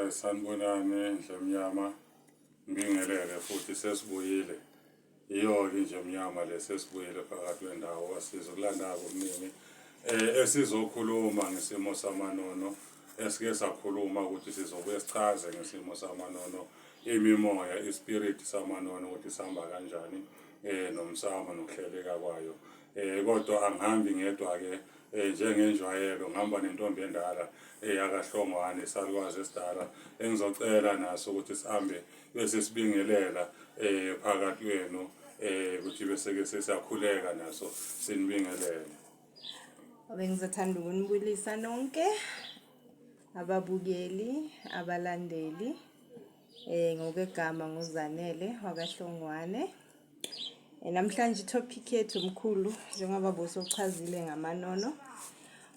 Sanibonani Ndlemnyama, ngibingelele futhi sesibuyile. Iyo-ke Indlemnyama le, sesibuyile phakathi kwendawo, asizokulanda okuningi. Esizokhuluma ngesimo samanono, esike sakhuluma ukuthi sizobuye sichaze ngesimo samanono, imimoya, ispirit samanono ukuthi sihamba kanjani nomsamo nokuhleleka kwayo. Kodwa angihambi ngedwa-ke, njengenjwayelo ngihamba nentombi endala eyakaHlongwane, isalukazi esidala, engizocela naso ukuthi sihambe bese sibingelela phakathi kwenu, ukuthi bese ke sesiyakhuleka naso sinibingelele. Bengizothanda ukunibulisa nonke ababukeli, abalandeli. Ngokwegama nguZanele wakaHlongwane. Namhlanje itopic yethu, mkhulu, njengoba bosochazile ngamanono.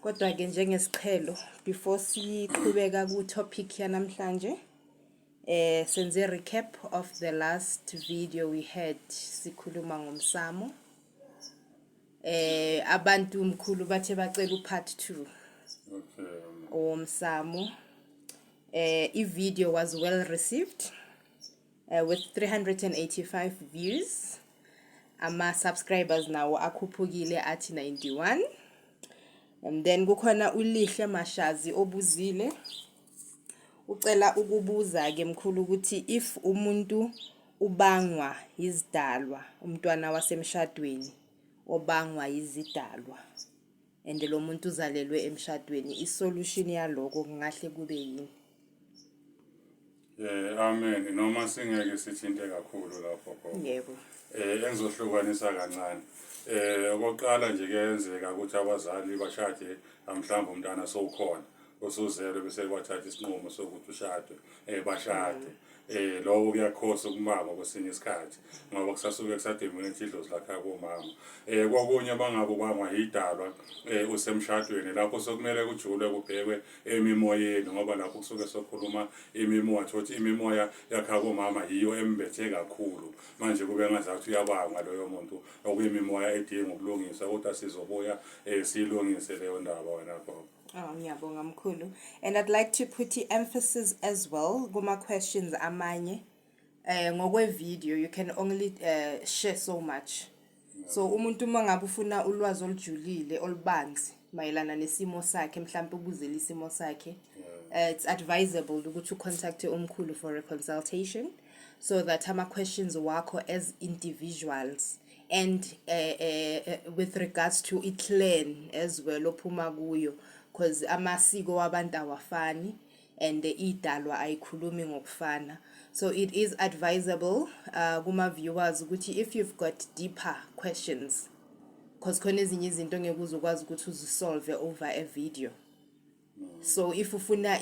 Kodwa ke njengesiqhelo, before siqhubeka ku topic yanamhlanje, senze recap of the last video we had, sikhuluma ngomsamo. Abantu, mkhulu, bathe bacela upart 2 womsamo. I-video was well received with 385 views. Ama subscribers nawo akhuphukile athi 91. And then kukhona uLihle Mashazi obuzile, ucela ukubuza ke, mkhulu, ukuthi if umuntu ubangwa izidalwa, umntwana wasemshadweni obangwa izidalwa, and lo muntu uzalelwe emshadweni, isolution yaloko kungahle kube yini? Amen, noma singeke sithinte kakhulu lapho gogo. Yebo. Engizohlukanisa kancane. Okokuqala nje, kuyenzeka ukuthi abazali bashade, mhlawumbe umntana sowukhona, usuzelwe, bese kwathatha isinqumo sokuthi ushadwe, bashade. Lokho kuyakhosa ukumama kwesinye isikhathi ngoba kusasuke kusadominate idlozi lakhe komama. Kokunye bangabe ubangwa idalwa usemshadweni, lapho sokumele kujulwe kubhekwe emimoyeni, ngoba lapho kusuke sokhuluma imimoya, thothi imimoya yakha komama yiyo embethe kakhulu. Manje kube ngazathi uyabangwa loyo muntu, okuyimimoya edinga ukulungiswa, kodwa sizobuya siyilungise leyo ndaba, wena gogo. Oh, ngiyabonga, mkhulu. And I'd like to put i-emphasis as well kuma questions amanye. Ngokwe video you can only share so much. So umuntu uma ngabe ufuna ulwazi olujulile, olubanzi mayelana nesimo sakhe, mhlawumbe ubuzela isimo sakhe, it's advisable ukuthi ucontact umkhulu for a consultation so that ama questions wakho as individuals and with regards to i-clan as well ophuma kuyo, because amasiko wabantu awafani and idalwa ayikhulumi ngokufana. So it is advisable kuma viewers ukuthi if you've got deeper questions, because khona ezinye izinto ngeke uzokwazi ukuthi uzisolve over a video, so if ufuna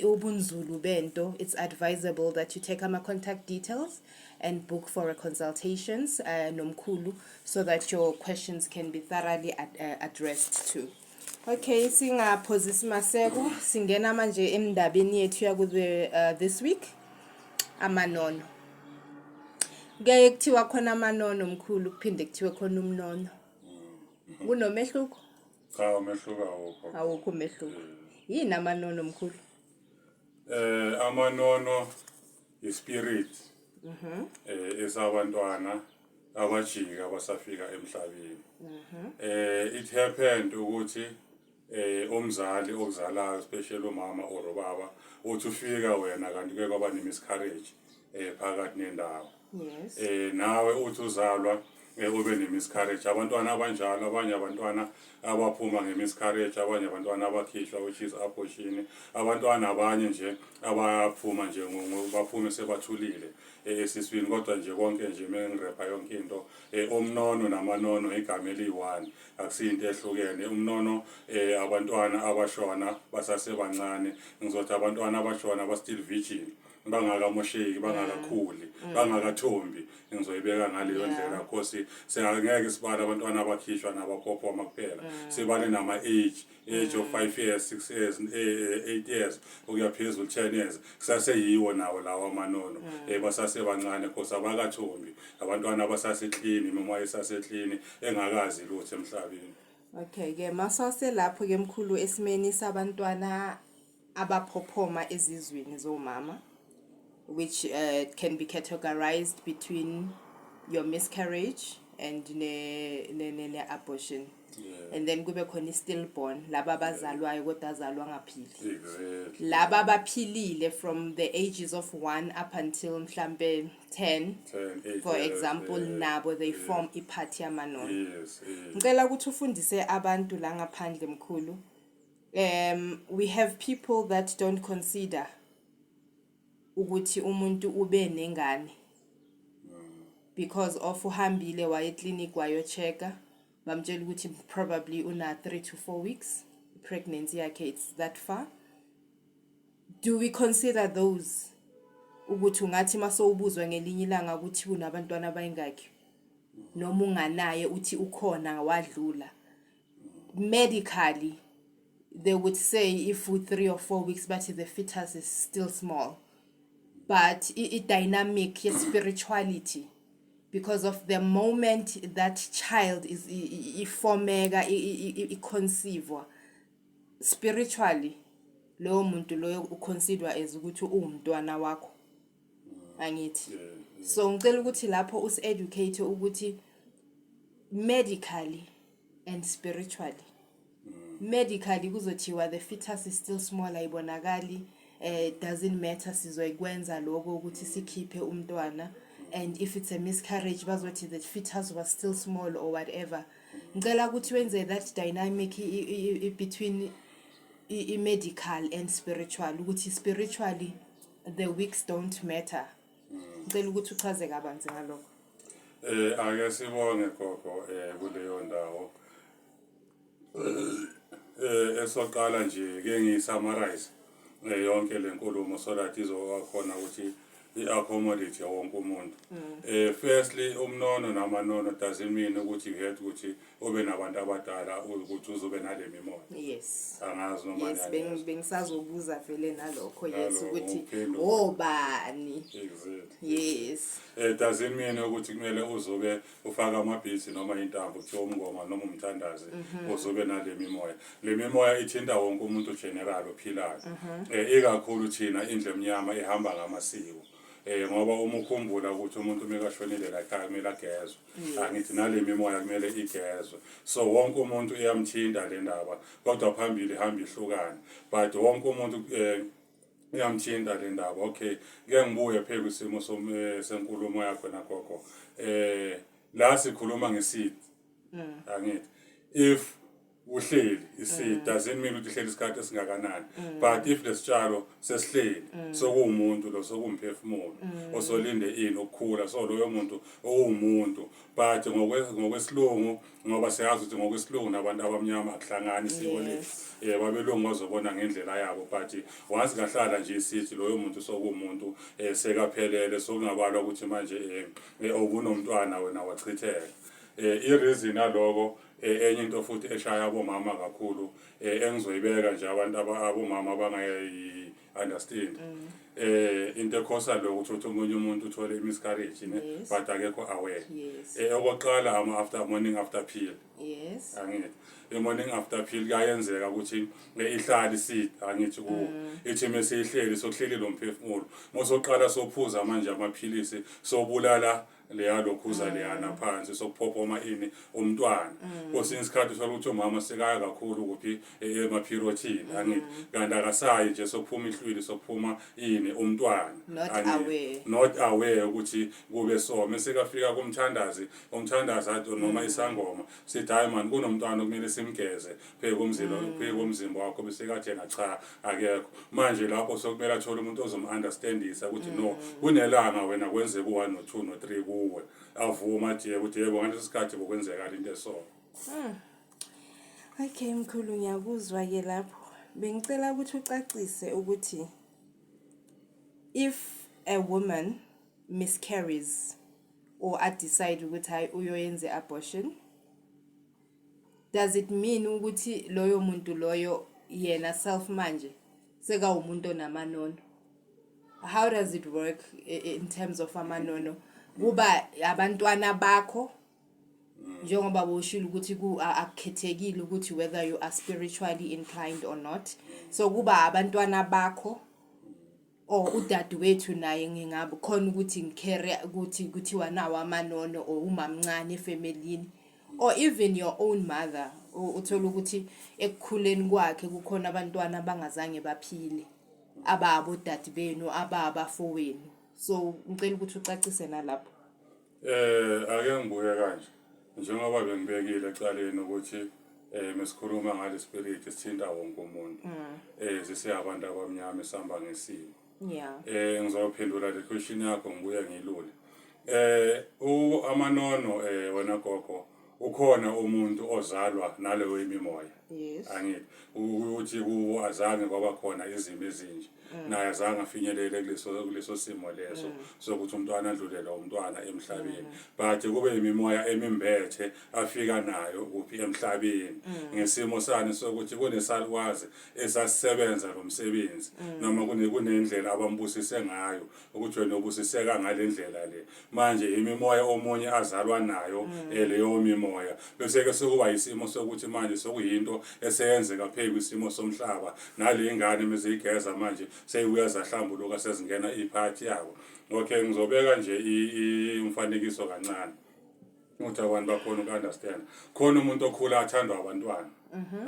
ubunzulu bento, it's advisable that you take ama contact details and book for a consultations nomkhulu so that your questions can be thoroughly addressed too. Okay, singaphozisi maseko, singena manje emndabeni yethu yaku the this week, amanono. Kuyaye kuthiwa khona amanono, mkhulu, kuphinde kuthiwe khona umnono. Kunomehluko? Cha, umehluko awukho. Awukho umehluko. Yini amanono, mkhulu? Amanono ispirit esabantwana abajika abasafika emhlabeni. It happened ukuthi umzali okuzalayo, especially umama or ubaba, uthi ufika wena kanti kuye kwaba ne-miscarriage phakathi nendawo. Nawe uthi uzalwa ube ne-miscarriage. Abantwana abanjalo, abanye abantwana abaphuma nge-miscarriage, abanye abantwana abakhishwa, which is abortion, abantwana abanye nje abaphuma nje baphume sebathulile esiswini. Kodwa nje konke nje mengi-wrap-a yonke into, umnono namanono igama eliyi-one, akusiyinto ehlukene. Umnono abantwana abashona basasebancane, ngizothi abantwana abashona ba-still virgin, bangakamosheki, bangakakhuli, bangakathombi, ngizoyibeka ngaleyo ndlela. Khosi singangeke sibale abantwana abakhishwa nabaphophoma kuphela, sibale nama-age age of 5 years, 6 years, 8 years ukuya phezulu, 10 years, kusaseyiwo nawo lawo amanono. Basasebancane khosi abakathombi, abantwana abasase-clean, imimoya esase-clean engakazi lutho emhlabeni. Okay ke, masase lapho ke, mkhulu, esimeni sabantwana. Abaphophoma ezizwini zomama, which can be categorized between your miscarriage and ne abortion. And then kube khona i-stillborn, laba abazalwayo kodwa azalwa ngaphili. Laba abaphilile from the ages of 1 up until mhlambe 10, 10, 8 for years, example, nabo they form i-part yamanono. Ngicela ukuthi ufundise abantu la ngaphandle, mkhulu. We have people that don't consider ukuthi umuntu ube nengane because of uhambile waye eclinic, wayo-checka, bamtshela ukuthi probably una 3 to 4 weeks pregnancy yakhe, it's that far. Do we consider those ukuthi ungathi masowubuzwa ngelinye ilanga ukuthi unabantwana abayingakhi noma unganaye, uthi ukhona wadlula? Medically they would say if with 3 or 4 weeks, but the fetus is still small, but i-dynamic ye-spirituality, because of the moment that child is ifomeka, i-conceive spiritually, loyo muntu loyo uconsider as ukuthi uwumntwana wakho, angithi? Yeah. So ngicela ukuthi lapho usi-educate ukuthi medically and spiritually. Medically kuzothiwa the fetus is still small, ayibonakali, doesn't matter, sizoyikwenza lokho ukuthi sikhiphe umntwana. And if it's a miscarriage, bazothi the fetus was still small or whatever. Ngicela ukuthi wenze that dynamic between i-medical and spiritual, ukuthi spiritually the weeks don't matter. Ngicela ukuthi uchaze kabanzi ngalokho. Ake sibonge, gogo, kuleyo ndawo. Esoqala nje ke ngi-summarize yonke lenkulumo so that izoba khona ukuthi i-accommodate wonke umuntu. Firstly, umnono namanono doesn't mean ukuthi you have ukuthi ube nabantu abadala ukuthi uzobe nale mimoya. Angazi noma niyangizwa. Bengisazobuza vele nalokho, yes. Nalokho, Ukuthi uphendule. Obani? Exactly. Doesn't mean ukuthi kumele uzobe ufaka amabhithi noma intambo, kuthiwa umngoma noma umthandazi, uzobe nale mimoya. Le mimoya ithinta wonke umuntu general ophilayo. Ikakhulu thina indlu emnyama ihamba ngamasiko. Ngoba uma ukhumbula ukuthi umuntu mekashonile la ekhaya kumele agezwe. Angithi nale mimoya kumele igezwe. So wonke umuntu iyamthinta le ndaba, kodwa phambili ihamba ihlukane. But wonke umuntu iyamthinta le ndaba. Okay, ke ngibuye phe kwisimo senkulumo yakho nagogo. La sikhuluma nge-seed. Angithi if uhleli i-seed doesn't mean ukuthi uhleli isikhathi esingakanani, but if lesitshalo sesihleli, sokuwumuntu lo, sokuwumphefumulo osolinde ini ukukhula, so loyo muntu owumuntu. But ngokwesilungu, ngoba siyazi ukuthi ngokwesilungu nabantu abamnyama akuhlangani isiko lethu, babelungu bazobona ngendlela yabo, but once kahlala nje isithi loyo muntu sokuwumuntu, sekaphelele, sokungabalwa ukuthi manje obunomntwana wena wachitheka. I-reason yaloko, enye into futhi eshaya abomama kakhulu, engizoyibeka nje abantu abomama abangayi understand, into ekhosa lokho, ukuthi omunye umuntu uthole i-miscarriage ne, but akekho aware. Okokuqala, ama after morning after pill. Angithi i-morning after pill kuyayenzeka ukuthi ihlale i-seed, angithi kuwo ithi mese ihleli, sokuhleli lo mphefumulo, mosoqala sophuza manje amaphilisi, sobulala leya lokhuza leyana phansi, sokuphophoma ini umntwana. Kwesinye isikhathi uthola ukuthi umama sekaya kakhulu kuphi, emaphirothini, angithi kanti akasayi nje, sokuphuma ihlwili, sokuphuma ini umntwana. Not Angithi, aware. Not aware ukuthi kube so. Mase kafika kumthandazi, umthandazi athi noma isangoma sithi, "Hayi man, kunomntwana okumele simgeze phe komzilo, phe komzimba wakho," bese kathi yena, "Cha, akekho." Manje lapho sokumele athole umuntu ozom-understandisa ukuthi no, kunelanga wena kwenzeka u-1 no-2 no-3 kuwe, avuma athi yebo, ukuthi yebo, ngaleso sikhathi bokwenzeka into eso. Okay mkhulu, ngiyakuzwa ke lapho. Bengicela ukuthi ucacise ukuthi if a woman miscarries or a decide ukuthi hayi, uyoyenza abortion, does it mean ukuthi loyo muntu loyo yena self manje sekawumuntu onamanono? How does it work in terms of amanono? Kuba abantwana bakho? Njengoba boshilo ukuthi akukhethekile ukuthi whether you are spiritually inclined or not. So kuba abantwana bakho or udadewethu naye, ngingabe khona ukuthi ngikhere ukuthi kuthiwa nawo amanono or umamncane efemelini or even your own mother, uthola ukuthi ekukhuleni kwakhe kukhona abantwana abangazange baphile, ababo dade benu, ababafowenu. So ngicela ukuthi ucacise nalapho. Ake ngibuye kanje, njengoba bengibekile ecaleni ukuthi mesikhuluma ngale spirit sithinta wonke umuntu, siseyabantu abamnyama, esihamba ngesiko. Ngizophendula le question yakho, ngibuye ngilule. U amanono, wena gogo, ukhona umuntu ozalwa naleyo imimoya. Angithi ukuthi kuwo azange kwaba khona izimo ezinje, naye azange afinyelele kuleso simo leso sokuthi umntwana adlulele umntwana emhlabeni, but kube imimoya emimbethe afika nayo kuphi emhlabeni, ngesimo sani sokuthi kunesalukwazi esasisebenza lo msebenzi noma kunendlela abambusise ngayo ukuthi wena ubusiseka ngale ndlela le. Manje imimoya omunye azalwa nayo, leyo mimoya bese ke sekuba isimo sokuthi manje sokuyinto eseyenzeka phezu kwisimo somhlaba, nale ingane meziyigeza manje seyibuya zahlambuluka, sezingena iphathi yabo. Okay, ngizobeka nje umfanekiso kancane ukuthi abantu bakhona uku-understand. Khona umuntu okhula athandwa abantwana,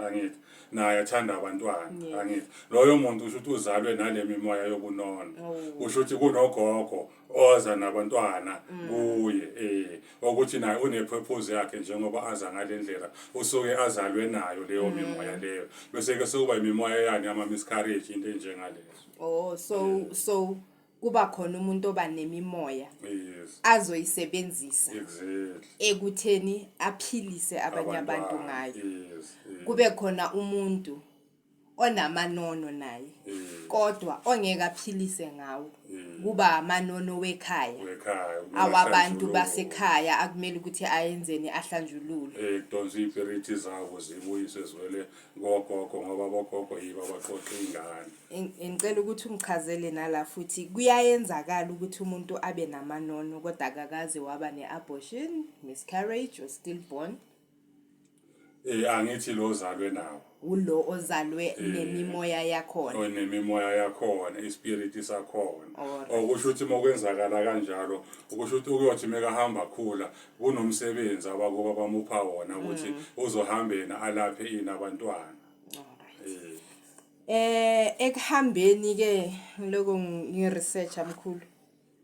angithi naye athanda abantwana? Yes. Angithi loyo muntu usho ukuthi uzalwe nale mimoya yobunono. Oh. Usho ukuthi kunogogo oza nabantwana kuye, ukuthi naye une-purpose yakhe njengoba aza ngale ndlela, usuke azalwe nayo leyo mimoya leyo, bese ke sekuba imimoya yani ama-miscarriage, into enjengalezo. Oh, so kuba khona umuntu oba nemimoya azoyisebenzisa ekutheni aphilise abanye abantu ngayo. Kube khona umuntu onamanono naye kodwa ongeke aphilise ngawo, kuba amanono wekhaya wekhaya awabantu basekhaya, akumele ukuthi ayenzeni, ahlanjululwe. Kudonsa iy'pirithi zabo zibuyiswe ziwele kogogo, ngoba bogogo yibo abaqoqa iy'ngane. Ngicela ukuthi ungichazele nala futhi, kuyayenzakala ukuthi umuntu abe namanono kodwa akakaze waba ne-abortion, miscarriage or stillborn? Angithi lo ozalwe nawo. Ulo ozalwe nemimoya yakhona. Onemimoya yakhona, ispirit sakhona. Alright. Okusho ukuthi uma kwenzakala kanjalo, ukusho ukuthi ukuyothi mekahamba khula kunomsebenzi abakuba bamupha wona ukuthi uzohambe yena alaphe ini abantwana. Alright. Ekuhambeni ke ngiloko ngi-research, mkhulu,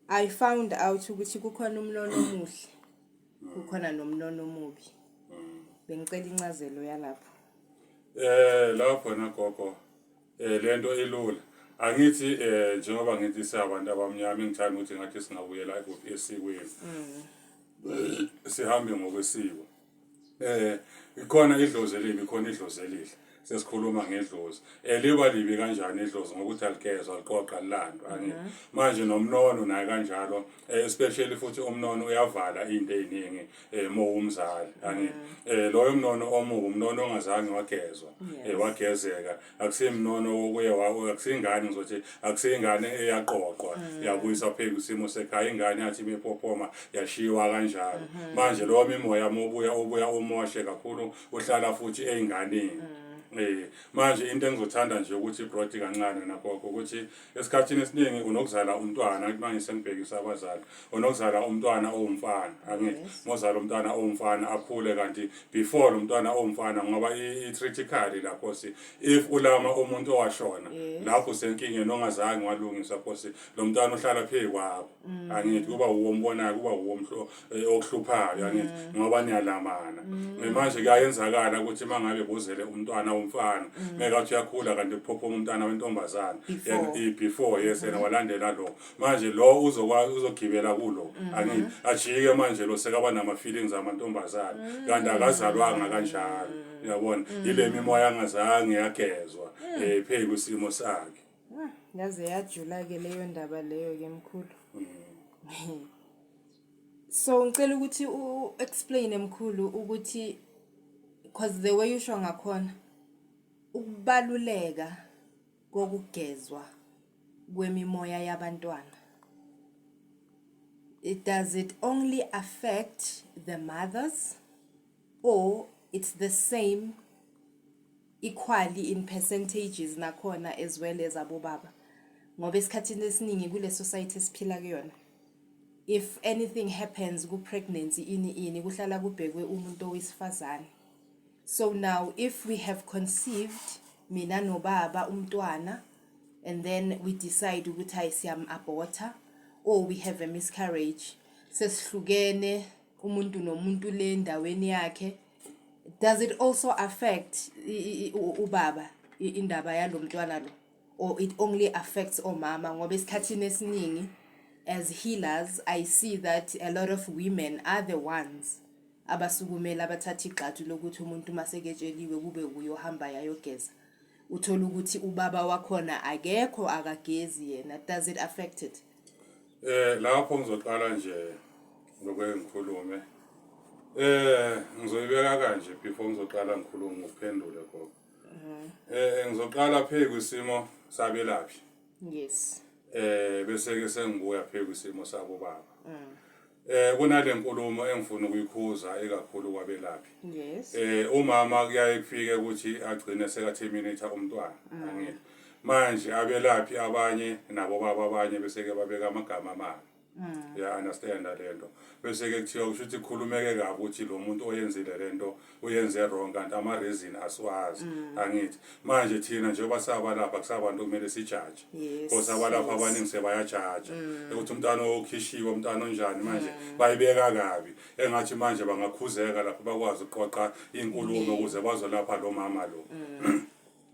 I found out ukuthi kukhona umnono omuhle, kukhona nomnono omubi. Bengicela incazelo yalapho. Lapho na gogo, lento ilula. Angithi njengoba ngithi siyabantu abamnyama, engithanda ukuthi ngathi singabuyela kuphi, esikweni. Sihambe ngokwesiko. Ikhona idlozi elibi, ikhona idlozi elihle. Sesikhuluma ngedlozi. Liba libi kanjani idlozi? Ngokuthi aligezwa, aliqoqa, alilandwa, angithi. Manje nomnono naye kanjalo, especially futhi umnono uyavala into eziningi mowumzali, angithi. Loyo mnono omubi, umnono ongazange wagezwa, wagezeka. Akusimnono okuye akusingane, ngizothi akusingane eyaqoqwa yabuyiswa phezu kwesimo sekhaya, ingane yathi imephophoma yashiwa kanjalo. Manje lowo mimoya mobuya ubuya umoshe kakhulu, uhlala futhi ey'nganeni. Manje into engizothanda nje ukuthi broad kancane nagogo ukuthi esikhathini esiningi unokuzala umntwana, ukuthi manje sengibhekisa abazali, unokuzala umntwana owumfana, angithi? Mozala umntwana owumfana akhule, kanti before lo mntwana owumfana, ngoba i-critically lapho si if ulama umuntu owashona, lapho usenkingeni ongazange walungiswa, khosi lo mntwana uhlala phezu kwakho, angithi? Kuba uwo ombonayo, kuba uwo okuhluphayo, angithi? Ngoba niyalamana. Manje kuyayenzakala ukuthi uma ngabe buzele umntwana womfana, mekathi uyakhula kanti kuphophoma umntwana wentombazane. Before. Before, yes, yena walandela lo, manje lo uzokwazi uzogibela kulo, angithi? Ajike manje lo sekaba nama-feelings amantombazane, kanti akazalwanga kanjalo, uyabona? Ile mimoya angazange yagezwa phezu kwesimo sakhe. Yaze yajula-ke leyo ndaba leyo-ke, mkhulu. So ngicela ukuthi u-explain, mkhulu, ukuthi because the way usho ngakhona ukubaluleka kokugezwa kwemimoya yabantwana, it does it only affect the mothers? Or it's the same equally in percentages nakhona as well as abobaba? Ngoba esikhathini esiningi kule society esiphila kuyona, if anything happens ku-pregnancy, ini ini, kuhlala kubhekwe umuntu owesifazane. So now if we have conceived, mina nobaba, umntwana, and then we decide ukuthi hayi, siyam-aborta, or we have a miscarriage, sesihlukene umuntu nomuntu le ndaweni yakhe, does it also affect ubaba, indaba yalo mntwana lo, or it only affects omama? Ngoba esikhathini esiningi as healers, I see that a lot of women are the ones abasukumela, abathatha igxathu lokuthi umuntu maseketsheliwe kube uyohamba yayogeza. Uthola ukuthi ubaba wakhona akekho, akagezi yena. Does it affect it? Lapho ngizoqala nje ngokuye ngikhulume. Ngizoyibeka kanje before ngizoqala ngikhulume, ngiphendule gogo. Ngizoqala phe kwisimo sabelaphi. Bese ke sengibuya phe kwisimo sabo baba. Kunale nkulumo engifuna ukuyikhuza ekakhulu kwabelaphi. Umama kuyaye kufike ukuthi agcine seka terminate umntwana, angithi. Manje abelaphi abanye nabo baba abanye bese ke babeka amagama amabi. Ya understand lento. Bese ke kuthiwa kusho ukuthi khulumeke kabi ukuthi lo muntu oyenzile lento uyenze wrong, kanti ama reason asiwazi. Angithi manje thina njengoba saba lapha kusabantu kumele sijaje. Because abalapha abaningi sebayajaja ukuthi umntwana okhishiwe, umntwana onjani, manje bayibeka kabi, engathi manje bangakhuzeka lapho bakwazi ukuqoqa inkulumo ukuze bazolapha lo mama lo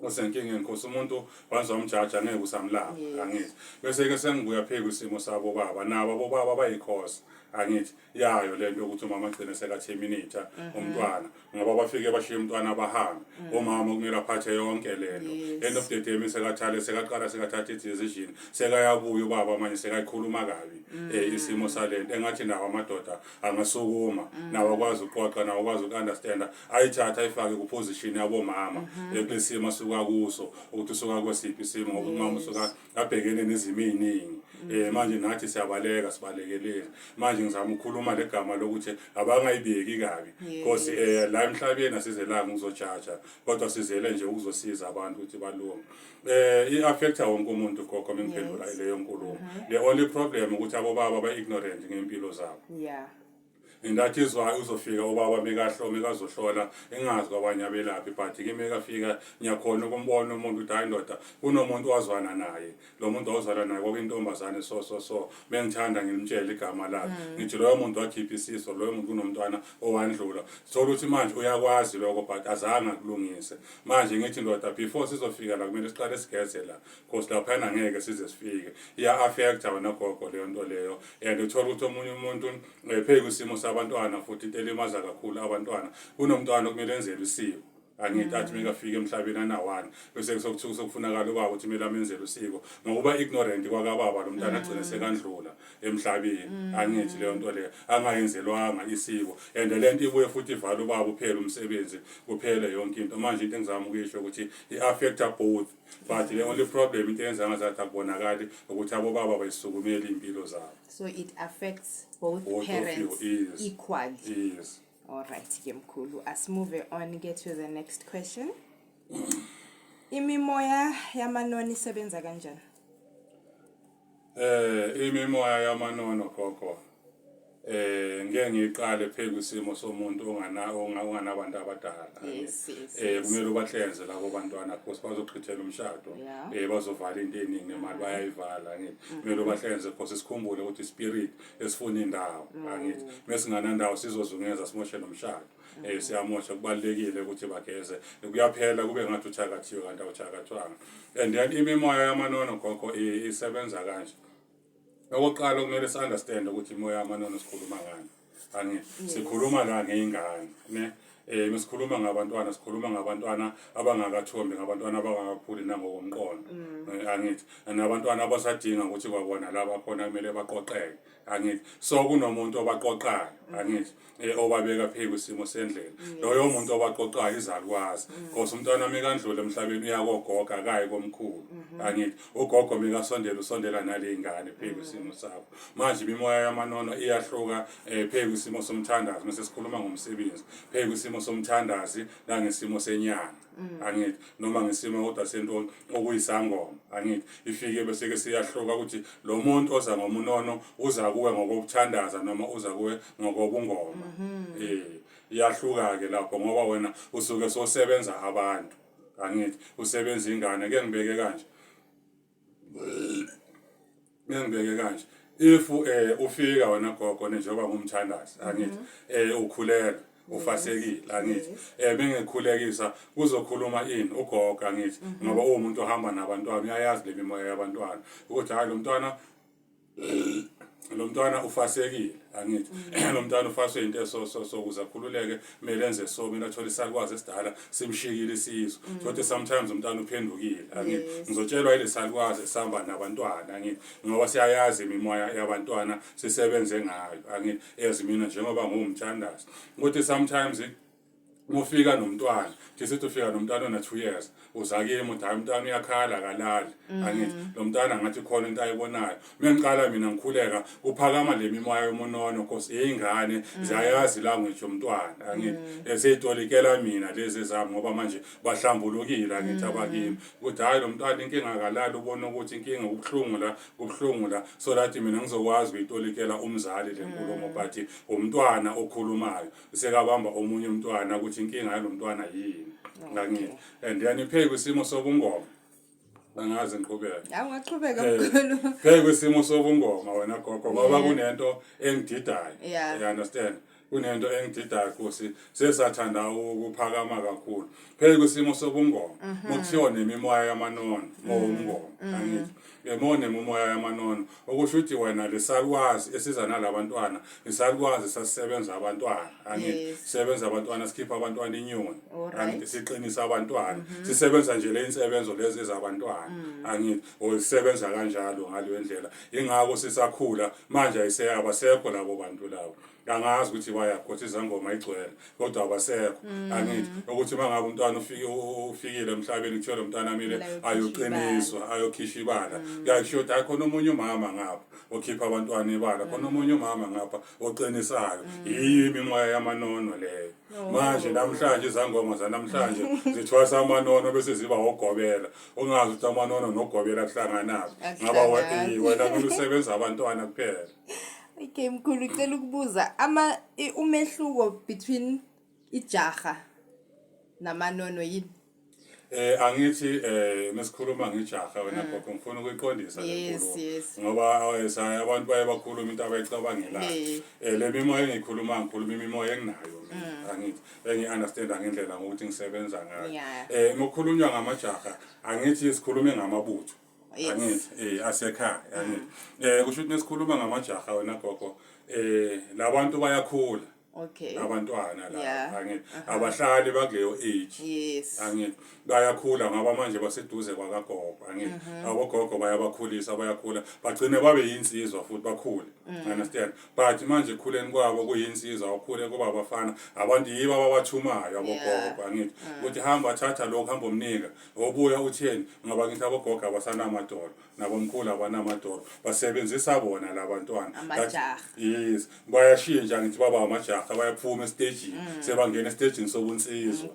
usenkingeni, because umuntu once wamjaja ngeke usamlapha. Angithi bese ke sengibuya phe kwisimo sabo baba, nabo abobaba bayikhosa, angithi, yayo lento yokuthi umama agcine seka-terminate umntwana, ngoba bafike bashiye umntwana bahambe. Umama kumele aphathe yonke lento. End of the day sekathale, sekaqala sekathatha i-decision, sekayabuya ubaba manje sekayikhuluma kabi isimo salento. Engathi nawo amadoda angasukuma, nawo akwazi ukuqoqa, nawo akwazi uku-understanda, ayithathe ayifake ku-position yabomama kulesimo asuka kuso, ukuthi usuka kwesiphi isimo, ngoba umama usuka abhekene nezimo ey'ningi. Manje nathi siyabaleka, sibalekeleni. Manje ngizama ukukhuluma legama lokuthi abangayibeki kabi, because la emhlabeni asizelanga ukuzojaja, kodwa sizele nje ukuzosiza abantu ukuthi balunge. I-affecta wonke umuntu, gogo, mengiphendula leyo nkulumo. The only problem ukuthi abobaba ba-ignorant ngempilo zabo. And that is why uzofika ubaba mekazohlola, engazi kwabanye abelaphi, but kimi ekafika ngiyakhona ukumbona umuntu ukuthi hayi ndoda, kunomuntu wazwana naye, lo muntu wazwana naye kwakuyintombazane, so so so, bengithanda ngimtshele igama lakhe, ngithi loyo muntu wakhipha isiso, loyo muntu unomntwana owandlula. Thola ukuthi manje uyakwazi lokho, but azange akulungise. Manje ngithi ndoda, before sizofika la kumele siqale sigeze la, because laphana ngeke size sifike. Iya-affecta wena gogo leyo nto leyo. And uthola ukuthi omunye umuntu phezu kwisimo sabantwana futhi, into elimaza kakhulu abantwana, kunomntwana okumele enzelwe isiko, angithi, athi mekafika emhlabeni ana-1, bese sokuthiwa sokufunakala ubaba ukuthi kumele amenzele usiko. Ngokuba ignorant kwakababa, lo mntwana agcine sekandlula emhlabeni, angithi, leyo nto leyo angayenzelwanga isiko. And le nto ibuye futhi ivale ubaba, uphele umsebenzi, kuphele yonke into. Manje into engizama ukuyisho ukuthi i-affecta both, but the only problem, into eyenza ngazathi akubonakali, ukuthi abobaba bayisukumeli iy'mpilo zabo. So it affects both, Both of you, parents yes. equally. Yes. All right ke mkhulu, asimove on get to the next question. Imimoya yamanoni isebenza kanjani? Imimoya yamanono, gogo. Ngeke ngiqale phe kwisimo somuntu onganabantu abadala. Kumele ubahlenze labo bantwana because bazochithela umshado. Bazovala into eningi, nemali bayayivala, ngithi. Kumele ubahlenze because sikhumbule ukuthi spirit esifuna indawo, angithi. Mesinganandawo sizozungeza simoshe nomshado. Siyamosha, kubalekile ukuthi bageze. Kuyaphela kube ngathi uthakathiwe kanti awuthakathwanga. And then imimoya yamanono, gogo, isebenza kanje. Okokuqala okumele si-understand ukuthi imoya yamanono sikhuluma ngani. Angithi sikhuluma la ngey'ngane, ne? Mesikhuluma ngabantwana, sikhuluma ngabantwana abangakathombi, ngabantwana abangakakhuli nangokomqondo. Angithi nabantwana abasadinga ukuthi kwabona laba khona kumele baqoqeke, angithi? So kunomuntu obaqoqayo, angithi, obabeka phezu kwesimo sendlela. Loyo muntu obaqoqayo izalukwazi, because umntwana mekandlula emhlabeni uya kogogo, akayi komkhulu, angithi? Ugogo mekasondela, usondela nale ngane phezu kwesimo sakho. Manje imimoya yamanono iyahluka phezu kwesimo somthandazi, mase sikhuluma ngomsebenzi, phezu kwesimo somthandazi nangesimo senyanga, angithi, noma ngesimo kodwa sento okuyisangoma, angithi? Ifike bese ke siyahluka ukuthi lo muntu oza ngomunono uza kuwe ngokokuthandaza noma uza kuwe ngokobungoma. Iyahluka ke lapho, ngoba wena usuke sosebenza abantu, angithi, usebenza ingane. Ke ngibeke kanje, ngibeke kanje, if ufika wena gogo, njengoba ngumthandazi, angithi, ukhulelwe, ufasekile, angithi, bengikhulekisa, kuzokhuluma ini? Ugogo, angithi, ngoba uwumuntu ohamba nabantwana, uyayazi le mimoya yabantwana ukuthi hayi, lo mntwana ufasekile, angithi, lo mntwana ufaswe into eso so so ukuze akhululeke kumele enze so, mina athole isalukwazi esidala simshikile isizwe, so sometimes umntwana uphendukile, angithi. Ngizotshelwa ile salukwazi esihamba nabantwana, angithi, ngoba siyayazi imimoya yabantwana, sisebenze ngayo, angithi, as mina njengoba nguwumthandazi, ukuthi sometimes ufika nomntwana, sithi ufika nomntwana ona 2 years, uza kimi, uthi hayi, umntwana uyakhala, akalali, angithi, lo mntwana ngathi khona into ayibonayo. Mengiqala mina ngikhuleka, kuphakama le mimoya yomunono, cause ingane ziyayazi language yomntwana, angithi, eseyitolikela mina lezi zami, ngoba manje bahlambulukile, angithi, abakimi, ukuthi hayi, lo mntwana inkinga akalali, ubona ukuthi inkinga kubuhlungu la, kubuhlungu la, so that mina ngizokwazi ukuyitolikela umzali le nkulumo, but umntwana okhulumayo sekabamba omunye umntwana ukuthi inkinga yalo mntwana yini, angithi? And then iphe kwisimo sobungoma, angazi ngiqhubeke? Awungaqhubeka, mkhulu. Phe kwisimo sobungoma wena gogo, ngoba kunento engididayo. You understand? Kunento engididayo, Nkosi, sesathanda ukuphakama kakhulu. Phe kwisimo sobungoma, kuthiwa nemimoya yamanono ngowumngoma, angithi? Yebo, nemimoya yamanono, okusho ukuthi wena lesalukwazi esiza nalabantwana, isalukwazi sasisebenza abantwana, angithi? Sebenza abantwana, sikhipha abantwana inyoni, angithi, siqinisa abantwana, sisebenza nje le insebenzo lezi ezabantwana, angithi, osebenza kanjalo ngaleyo ndlela. Ingakho sisakhula manje ayise abasekho labo bantu labo. Angazi ukuthi bayakho, izangoma igcwele, kodwa abasekho, angithi, ukuthi uma ngabe umntwana ufike, ufikile emhlabeni, kuthiwa lo mntwana amile Kumele ayokhishwa. Ayoqiniswa, ayokhishwa ibala. Kuyakusho ukuthi hayi, khona omunye umama ngapha okhipha abantwana ibala, khona omunye umama ngapha oqinisayo. Yiyo imimoya yamanono leyo. Manje namhlanje izangoma zanamhlanje zithwasa amanono bese ziba ogobela, ungazi ukuthi amanono nogobela kuhlanganaphi, ngaba Akuhlangani. wena kumele usebenza abantwana kuphela. Okay mkhulu, ucela ukubuza ama umehluko between ijaha namanono yini? Angithi mesikhuluma ngejaha wena gogo, ngifuna ukuyiqondisa le nkulumo. Ngoba abantu baye bakhuluma into abayicabangelayo. Le mimoya engiyikhuluma, ngikhuluma imimoya enginayo mina, angithi, engi-understanda ngendlela ngokuthi ngisebenza ngayo. Mukhulunywa ngamajaha, angithi, sikhulume ngamabutho. Angithi asekhaya, angithi? Kusho ukuthi nesikhuluma ngamajaha wena gogo, labantu bayakhula. Abantwana la, angithi, abahlali bakuleyo age. Angithi bayakhula, ngoba manje baseduze kwakagogo, angithi, abogogo bayabakhulisa, bayakhula, bagcine babe yinsizwa futhi bakhule, understand? But manje ekukhuleni kwabo kuyinsizwa, awukhule kuba abafana, abantu yibo ababathumayo abogogo, angithi, ukuthi hamba thatha lokhu, hamba umnika, obuya utheni, ngoba ngithi abogogo abasanamadolo, nabomkhulu abanamadolo, basebenzisa bona labantwana. Amajaha. Yes, bayashintsha, ngithi, baba amajaha, bayaphuma estagini, sebangena estagini sobunsizwa.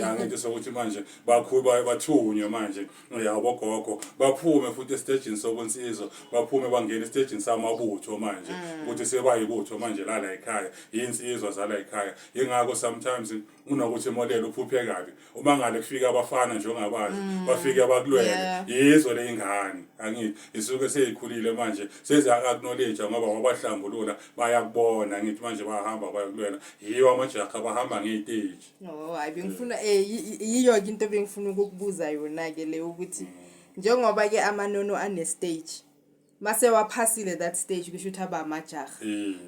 Angithi, sokuthi manje bakhulu, bathunywe manje abogogo, baphume futhi estagini sobunsizwa, baphume bangena estagini samabutho manje, ukuthi sebayibutho manje lala ekhaya, insizwa zala ekhaya. Ingakho sometimes unokuthi molelo uphuphe kabi, uma ngale kufika abafana njengabazi, bafike bakulwele. Yizo le ingane, angithi, isuke seyikhulile manje, seziya-acknowledge ngoba wabahlambulula, bayakubona, ngithi, manje bayahamba bayakulwela. Yiwo amajaha, bahamba ngey'stage. No, hayi, bengifuna yiyo ke into bengifuna ukukubuza yona ke le, ukuthi njengoba ke amanono ane stage, mase waphasile that stage, kusho ukuthi aba amajaha,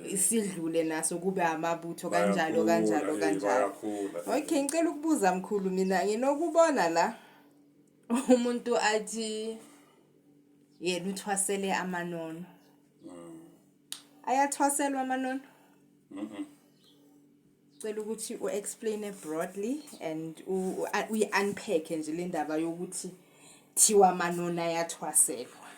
isidlule naso kube amabutho kanjalo kanjalo kanjalo. Bayakhula. Okay, ngicela ukubuza mkhulu, mina nginokubona la umuntu athi Yena uthwasele amanono. Ayathwaselwa amanono? Cela ukuthi u-explain broadly and uyi-unpack nje le ndaba yokuthi thiwa amanono ayathwaselwa.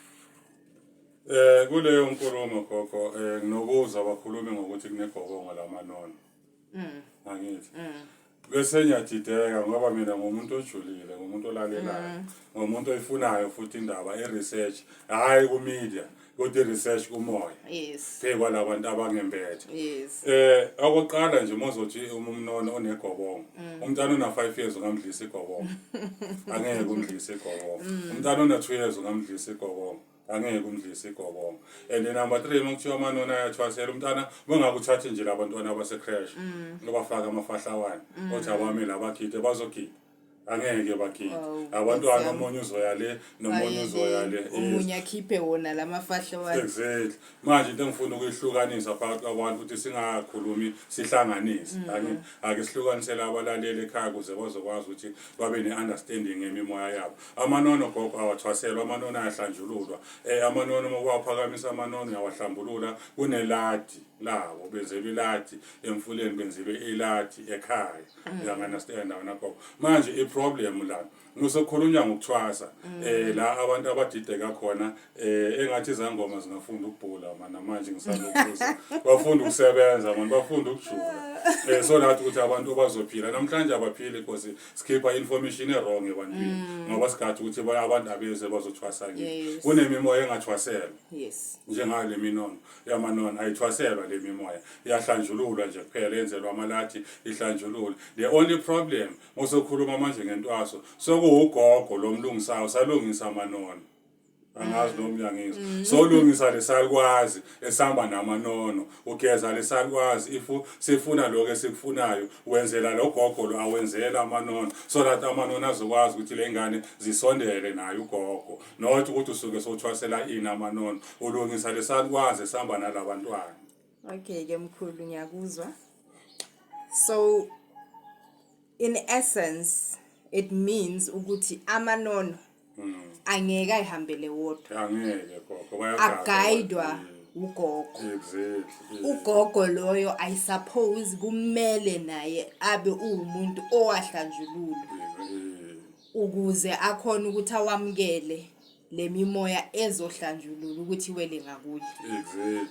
Kuleyo nkulumo gogo, nginokuzwa bakhulume ngokuthi kunegobongo lamanono. Angithi. Bese ngiyadideka ngoba mina ngumuntu ojulile, ngumuntu olalelayo, ngumuntu oyifunayo futhi indaba e-research, hhayi ku-media, kodwa i-research kumoya. Phezu kwalabantu abangembethe. Okokuqala nje uma uzothi umnono onegobongo, umntana ona 5 years ungamdlisa igobongo. Angeke umdlise igobongo. Umntana ona 2 years ungamdlisa igobongo. Angeke umdlise igobongo. And number 3, uma kuthiwa amanoni ayathwasela umntana, mangabe uthathe nje labantwana abase-creche, ubafaka amafahlawane, othi abame la bagide, bazogida. Angeke bagide. Oh, Abantwana Nkosi yami. omunye uzoya le, nomunye uzoya le. Yes. Omunye akhiphe wona lamafahla. Exactly. Manje into engifuna ukuyihlukanisa phakathi kwabantu ukuthi singakhulumi sihlanganise. Ake sihlukanisele abalaleli ekhaya ukuze bazokwazi ukuthi babe ne-understanding ngemimoya yabo. Amanono gogo awathwaselwa, amanono ayahlanjululwa. Amanono uma uwaphakamisa amanono uyawahlambulula, kuneladi labo, benzelwa iladi emfuleni, benzelwe iladi ekhaya. Uyangi-understand wena gogo. Manje i-problem la musokhulunywa ngokuthwasa, la abantu abadideka khona, engathi izangoma zingafunda ukubhula mana. Manje ngisanokubuza, bafunda ukusebenza mani, bafunda ukujula, so that ukuthi abantu bazophila. Namhlanje abaphili because sikhipha information e-wrong ebantwini ngoba sigathi ukuthi abantu abeze bazothwasa kithi. Kunemimoya engathwaselwa njengale minono yamanono, ayithwaselwa le mimoya, iyahlanjululwa nje kuphela, yenzelwa amalathi, ihlanjululwe. The only problem osokhuluma manje ngentwaso, sokuwugogo lo mlungisayo salungisa amanono, angazi noma uyangizwa, solungisa lesalukwazi esihamba namanono, ugeza lesalukwazi. If sifuna lokho esikufunayo, wenzela lo gogo lo awenzela amanono so that amanono azokwazi ukuthi le ngane zisondele naye ugogo, not ukuthi usuke sothwasela ini amanono, ulungisa lesalukwazi esihamba nalabantwana. Okay ke mkhulu, ngiyakuzwa. So in essence it means ukuthi amanono angeke ayihambele wodwa. Angeke gogo, bayagada. Agayidwa ugogo. Ugogo loyo, I suppose, kumele naye abe uwumuntu owahlanjululwa ukuze akhone ukuthi awamukele le mimoya ezohlanjulula ukuthi iwele ngakuye.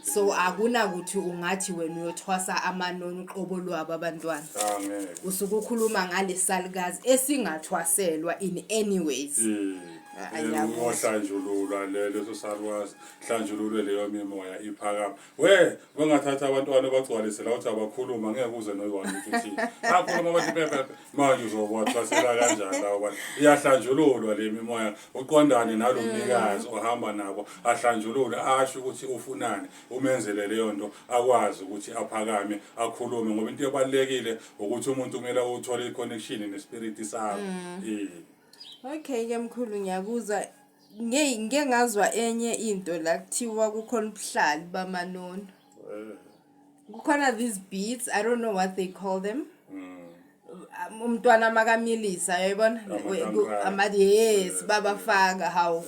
So akunakuthi ungathi wena uyothwasa amanono uqobo lwabo abantwana. Angeke. Usuke ukhuluma ngale salukazi esingathwaselwa in any ways. Ah, ngiyakuzwa. Ngohlanjululwa leso salukwazi, hlanjululwe leyo mimoya iphakama. We bangathatha abantwana bagcwalise la uthi abakhuluma, ngeke uze noyi-one ukuthi uthini, akhuluma bathi pepepe. Manje uzobathwasela kanjani labo bantu? Iyahlanjululwa le mimoya, uqondane nalo mnikazi ohamba nabo, ahlanjululwe, asho ukuthi ufunani, umenzele leyo nto, akwazi ukuthi aphakame akhulume, ngoba into ebalulekile ukuthi umuntu kumele uthole i-connection ne-spirit sakho. Okay ke mkhulu, ngiyakuzwa. Ngike ngazwa enye into la kuthiwa kukhona ubuhlali bamanono. Kukhona these beads, I don't know what they call them. Umntwana makamilisa, uyayibona? Amatankrali. Ama, yes, babafaka hawu.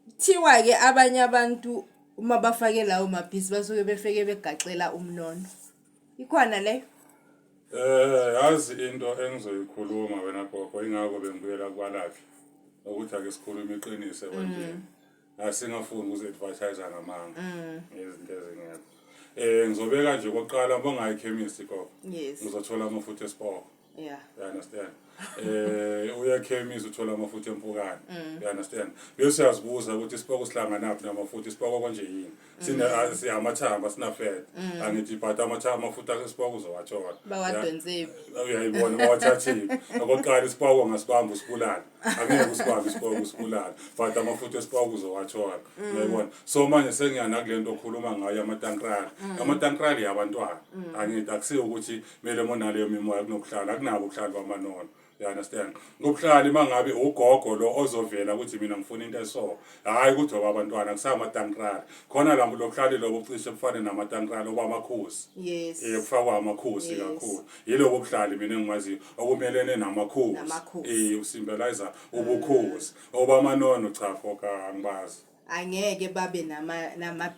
Kuthiwa ke abanye abantu uma bafake lawo ma-beads basuke befeke begaxela umnono. Ikhona leyo? Yazi into engizoyikhuluma wena gogo, ingakho bengibuyela kubalaphi ukuthi ake sikhulume iqiniso ebantwini. Asingafuni ukuzi-advertise ngamanga ngezinto ezingekho. Ngizobeka nje kokuqala, bongayi chemist gogo. Uzothola amafutha esipoko. You understand? Uya chemist uthola amafutha empukane. You understand? Bese uyazibuza ukuthi isipoko sihlanganaphi namafutha, isipoko konje yini? Sine siyamathambo, sina fat. Angithi, but amathambo, amafutha esipoko uzowathola. Bawadonsephi? Uyayibona, bawathathile. Okokuqala isipoko ngasibamba usibulala. Angeke usibambe isipoko usibulala. But amafutha esipoko uzowathola. Uyayibona? So manje sengiya nakule nto okhuluma ngayo, amatankrali. Amatankrali yabantwana. Angithi akusiyo ukuthi kumele monaleyo mimoya kunokuhlala, akunabo ukuhlala kwamanono. You understand? Ubuhlali mangabe ugogo lo ozovela ukuthi mina ngifuna into eso. Hayi ukuthi abantwana kusamatankrali. Khona la lokuhlali lobo cishe kufane namatankrali obamakhosi. Kufakwa amakhosi kakhulu. Yilobo buhlali mina engimaziyo okumelene namakhosi. Namakhosi. Usymbolize ubukhosi. Obamanono cha foka angibazi. Angeke babe nama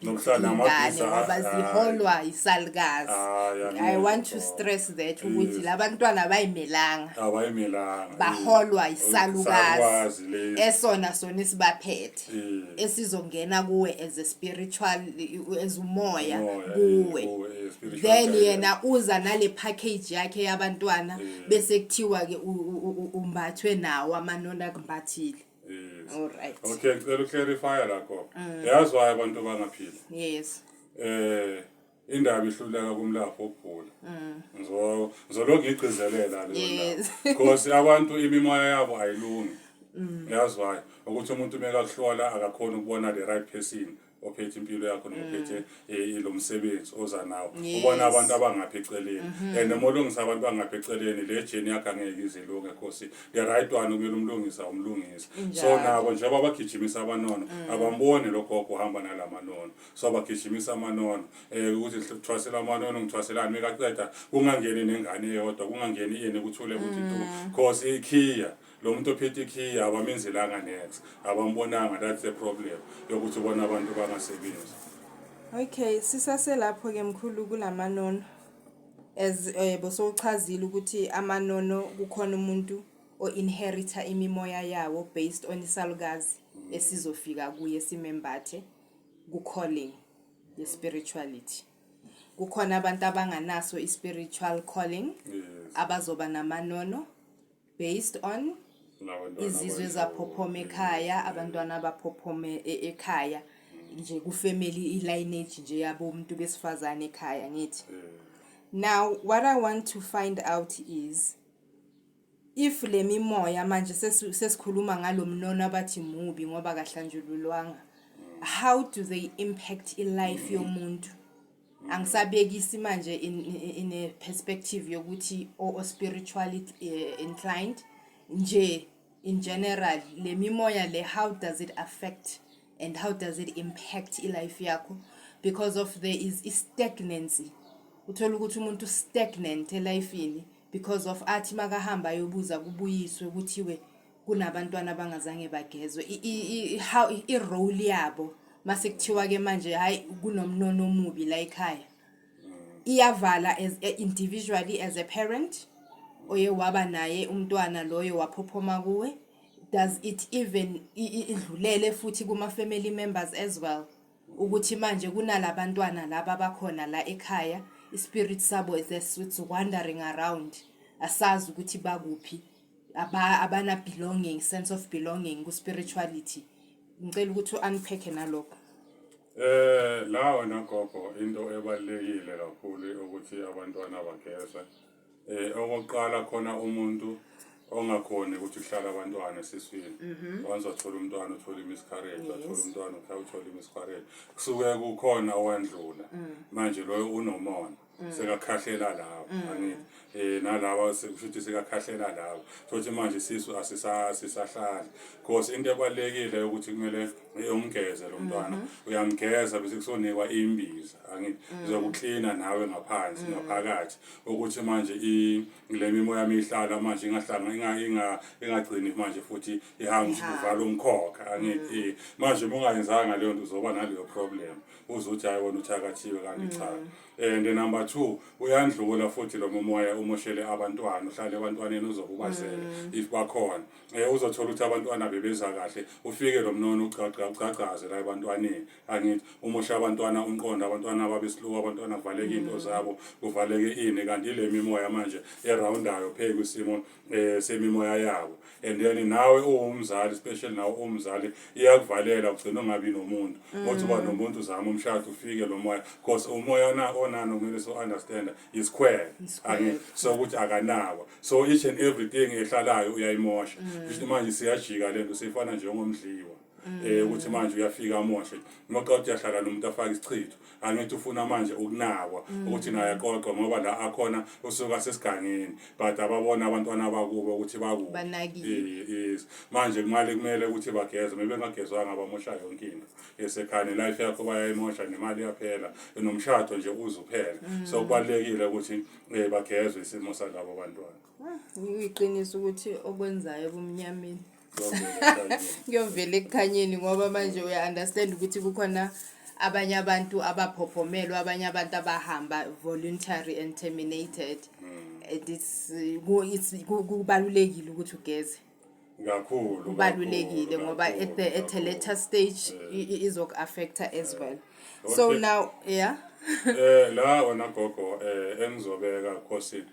Nokuhlala ingane namabhiza, ngoba ziholwa isalukazi. Hayi, I angeke want to gogo. stress that ukuthi labantwana bayimelanga, Abayimelanga. Baholwa isalukazi Isalukazi lesi. Esona sona esibaphethe, esizongena kuwe as a spiritual, as umoya Umoya, kuwe. Kuwe, spiritual Then guidance. yena uza nale package yakhe yabantwana, bese kuthiwa ke umbathwe nawo amanona akumbathile. All right. Okay, ngicela uclarify la gogo. Yazi why abantu bangaphili? Yes. Indaba ihluleka kumlaphi wokugula. Ngizolokhu ngigcizelela leyo ndaba. Because abantu imimoya yabo ayilungi. Yazi why? Ukuthi umuntu mekakuhlola akakhona ukubona the right person ophethe impilo yakho noma ophethe lo msebenzi oza nawo. Ubona abantu abangapha eceleni. And uma ulungisa abantu abangapha eceleni, le journey yakho angeke ize ilunge, because the right one kumele umlungisa, umlungisa. So nabo njengoba bagijimisa amanono, abamboni lo gogo uhamba nalamanono. So bagijimisa amanono ukuthi thwasela amanono, ngithwaselani, mekaqeda kungangeni nengane eyodwa, kungangeni ini, kuthule kuthi tu, cause ikhiya lo muntu ophethe ikhiya abamenzelanga next, abambonanga. That's the problem yokuthi ubona abantu bangasebenzi. Okay, sisaselapho ke mkhulu kulamanono. As bosowuchazile ukuthi amanono kukhona umuntu o-inherita imimoya yawo based on isalukazi esizofika kuye simembathe ku-calling ye-spirituality. Kukhona abantu abanganaso i-spiritual calling abazoba namanono based on Labantwana izizwe ezaphophoma ekhaya, abantwana abaphophome ekhaya nje, ku-family i-lineage nje yabo umuntu besifazane ekhaya ngithi. Now what I want to find out is if le mimoya manje sesikhuluma ngalomnono abathi mubi ngoba kahlanjululwanga, how do they impact i-life yomuntu? Angisabekisi manje in a perspective yokuthi o spiritually inclined nje, in general le mimoya le, how does it affect and how does it impact i-life yakho? Because of there is i-stagnancy, uthola ukuthi umuntu stagnant elifini because of athi makahamba ayobuza kubuyiswe kuthiwe kunabantwana abangazange bagezwe. How i-role yabo mase kuthiwa ke manje hayi, kunomnono omubi la ekhaya, iyavala as individually as a parent oye waba naye umntwana loyo waphophoma kuwe? Does it even idlulele futhi kuma family members as well, ukuthi manje kunalabantwana laba abakhona la ekhaya, ispirit sabo is it's wandering around, asazi ukuthi bakuphi, abana belonging, sense of belonging ku spirituality? Ngicela ukuthi u-unpack nalokho. La wena gogo, into ebalulekile kakhulu ukuthi abantwana bagezwe. Okokuqala khona umuntu ongakhoni ukuthi kuhlala abantwana esiswini. Once wathola umntwana uthola imiscarriage, wathola umntwana uthola imiscarriage. Kusuke kukhona owandlula. Manje loyo unomona. Sekakhahlela lapho, angithi nalaba kusho ukuthi sekakhahlela lapho, sothi manje isisu asisahlali, because into ebalulekile ukuthi kumele umgeze lo mntwana. Uyamgeza bese kusonikwa imbiza, angithi uzokuklina nawe ngaphansi ngaphakathi, ukuthi manje le mimoya mihlala manje ingahlanga ingagcini manje futhi ihamba Ihamba. uvala umkhokha, angithi manje uma ungayenzanga leyo nto uzoba naleyo problem, uzuthi hayi, wena uthakathiwe, kanti cha. And number two, uyandlula futhi lo moya umoshele abantwana, uhlale ebantwaneni, uzobe ubazele if bakhona. Uzothola ukuthi abantwana bebeza kahle, ufike lo mnono ucacagaze la ebantwaneni, angithi umosha abantwana umqondo, abantwana babesiluka, abantwana kuvaleke into zabo, kuvaleke ini, kanti ile mimoya manje eroundayo phe kwisimo semimoya yabo. And then nawe uwumzali, especially nawe uwumzali, iyakuvalela, ugcina ungabi nomuntu. Othi uba nomuntu, uzama umshado, ufike lo moya, because umoya na onano kumele so understand isikhwele. Isikhwele. Angithi so ukuthi akanawa, so each and everything ehlalayo uyayimosha. Kusho manje siyajika lento, sifana njengomdliwa ukuthi manje uyafika amoshe, noxa uthi uyahlala nomuntu afake isichitho, angithi ufuna manje ukunakwa ukuthi naye aqoqwe, ngoba la akhona usuka sesigangeni, but ababona abantwana bakubo ukuthi bakuphi. Banakile. Yes, manje kumele ukuthi bageze. Maybe bengagezwanga bamosha yonke into esekhaya, nelife yakho bayayimosha, nemali iyaphela, nomshado nje uze uphele. So kubalulekile ukuthi bagezwe isimo salabo bantwana. Kuyiqiniso ukuthi okwenzayo ebumnyameni. Kuyovela ekukhanyeni. Kuyovela ekukhanyeni ngoba manje uya understand ukuthi kukhona abanye abantu abaphophomelwa, abanye abantu abahamba voluntary and terminated. And it's kubalulekile ukuthi ugeze. Kakhulu. Kubalulekile kakhulu, ngoba at a kakhulu. Later stage izoku-affecta as well. So now, yeah. La wena gogo, engizobeka khosi,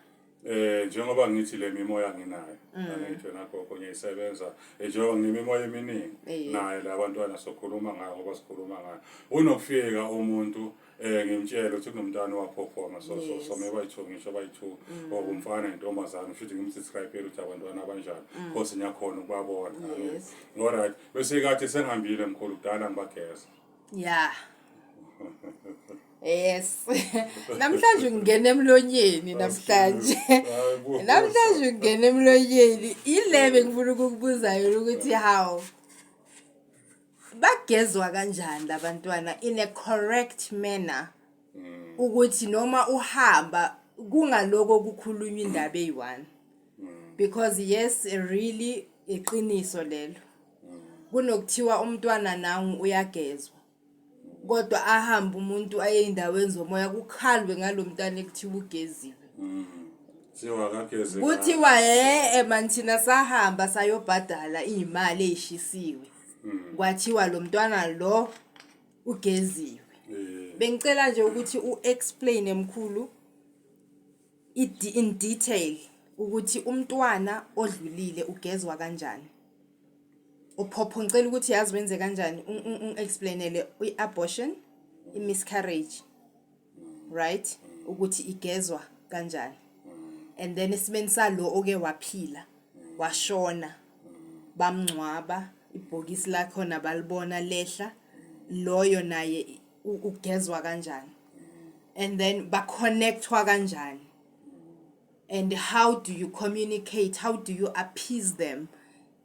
njengoba ngithi le mimoya nginayo, angithi wena gogo ngiyayisebenza, njengoba nginemimoya eminingi naye la bantwana sokhuluma ngayo, ngoba sikhuluma ngayo unokufika umuntu, ngimtshela ukuthi kunomntwana owaphophoma, so so maybe bayi-two, ngisho bayi-two, okumfana nentombazane, futhi ngimdescribe ukuthi abantwana abanjani, khosi ngiyakhona ukubabona. Alright, bese kade sengihambile mkhulu, kudala ngibageza. Yeah. Yes. Namhlanje ungena emlonyeni namhlanje. Hayi bo. Namhlanje ungena emlonyeni. Ilebe ngifuna ukukubuza yona ukuthi how bagezwa kanjani labantwana in a correct manner, ukuthi noma uhamba kungaloko kukhulunywa indaba eyi-one, because yes, really, iqiniso lelo, kunokuthiwa umntwana nangu uyagezwa, kodwa ahambe umuntu aye ey'ndaweni zomoya, kukhalwe ngalo mntwana ekuthiwa ugeziwe. Thiwa akageze. Kuthiwa he man, thina sahamba sayobhadala iy'mali ey'shisiwe, kwathiwa lo mntwana lo ugeziwe. Bengicela nje ukuthi u-explain, emkhulu, in detail ukuthi umntwana odlulile ugezwa kanjani. Uphopho, ngicela ukuthi yazi wenze kanjani, ungi-explainele i-abortion, i-miscarriage, right, ukuthi igezwa kanjani, and then esimeni salo oke waphila washona, bamngcwaba, ibhokisi lakhona balibona lehla, loyo naye ugezwa kanjani, and then baconnectwa kanjani, and how do you communicate, how do you appease them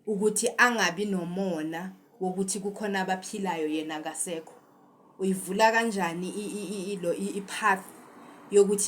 ukuthi angabi nomona wokuthi kukhona abaphilayo yena akasekho? Uyivula kanjani i- i- i- ilo i-path yokuthi